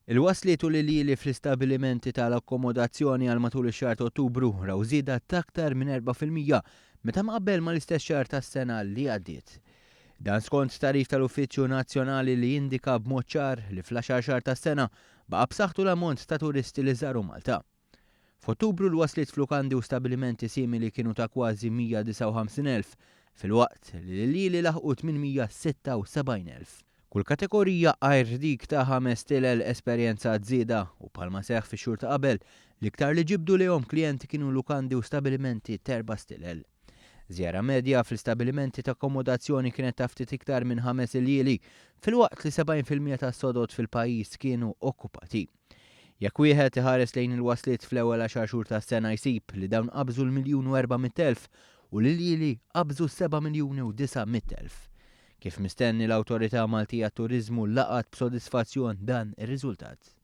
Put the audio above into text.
Il-wasliet u l-iljieli fl-istabbilimenti tal-akkomodazzjoni għal matul ix-xahar ta' Ottubru raw żieda t'aktar minn 4% meta mqabbel mal-istess xahar tas-sena li għaddiet. Dan skont tagħrif tal-Uffiċċju Nazzjonali li jindika b'mod ċar li fl-għaxar xahar tas-sena baqa' b'saħħtu l-ammont ta' turisti li żaru Malta. F'Ottubru l-wasliet f'lukandi u stabbilimenti simili kienu ta' kważi 159,000 filwaqt li l-iljieli laħqu 876,000. Kull kategorija għajr dik ta' ħames stilel esperjenzat żieda u bħalma seħħ fix-xhur ta' qabel, l-iktar li ġibdu lejhom klijenti kienu lukandi u stabilimenti t'erba' stilel. Żjara medja fl-istabilimenti ta' akkomodazzjoni kienet ta' ftit iktar minn ħames iljieli, filwaqt li 70% tas-sodod fil-pajjiż kienu okkupati. Jekk wieħed iħares lejn il-wasliet fl-ewwel għaxar xhur tas-sena jsib li dawn qabżu l-miljun u 400,000 u l-iljieli qabżu s-seba' miljuni u 900,000. Kif mistenni l-Awtorità Maltija għat-Turiżmu laqgħet b'sodisfazzjon dan ir-riżultat.